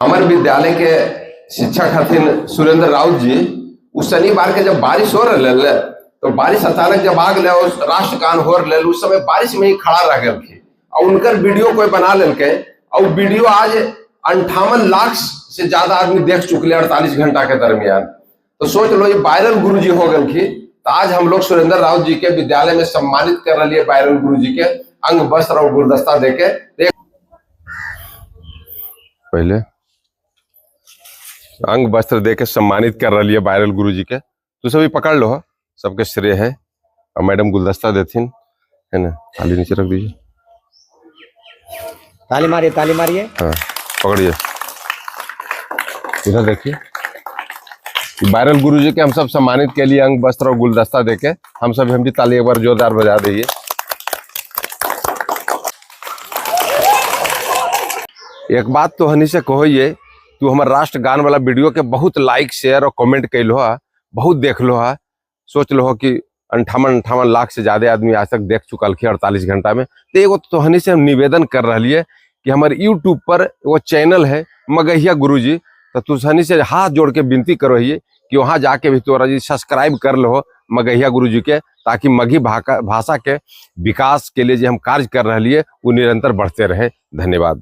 हमारे विद्यालय के शिक्षक हथिन सुरेंद्र राउत जी। उस शनिवार के जब बारिश हो रहा, तो बारिश अचानक जब आ गए और राष्ट्रगान हो रहा, उस समय बारिश में ही खड़ा रह गए और उनकर वीडियो कोई बना लेलके और वीडियो आज 58 लाख से ज्यादा आदमी देख चुके 48 घंटा के दरमियान। तो सोच लो ये वायरल गुरु जी हो गए। तो आज हम लोग सुरेंद्र राउत जी के विद्यालय में सम्मानित कर रही है वायरल गुरु जी के अंग वस्त्र और गुलदस्ता देके। पहले अंग वस्त्र दे के सम्मानित कर रही है वायरल गुरु जी के। तो सभी पकड़ लो, सबके श्रेय है। और मैडम गुलदस्ता देथिन है ना, थाली नीचे रख दीजिए। ताली मारिए, ताली मारिए। हाँ पकड़िए, इधर देखिए। वायरल गुरु जी के हम सब सम्मानित के लिए अंग वस्त्र और गुलदस्ता देके हम सब हम भी ताली एक बार जोरदार बजा दीजिए। एक बात तो हनी से कहो, ये तू हमारे राष्ट्रगान वाला वीडियो के बहुत लाइक शेयर और कमेंट कैलो हा, बहुत देख लो हा। सोच लो कि 58 लाख से ज्यादा आदमी आज तक देख चुकल 48 घंटा में। तो एगो तोहनी से हम निवेदन कर रही है कि हमारे यूट्यूब पर वो चैनल है मगहिया गुरु जी, तो तुहनी से हाथ जोड़ के विनती करो ही कि वहाँ जाके भी तोरा जी सब्सक्राइब कर लो मगहिया गुरु जी के, ताकि मगही भाषा के विकास के लिए जो हम कार्य कर रहे हैं वो निरंतर बढ़ते रहे। धन्यवाद।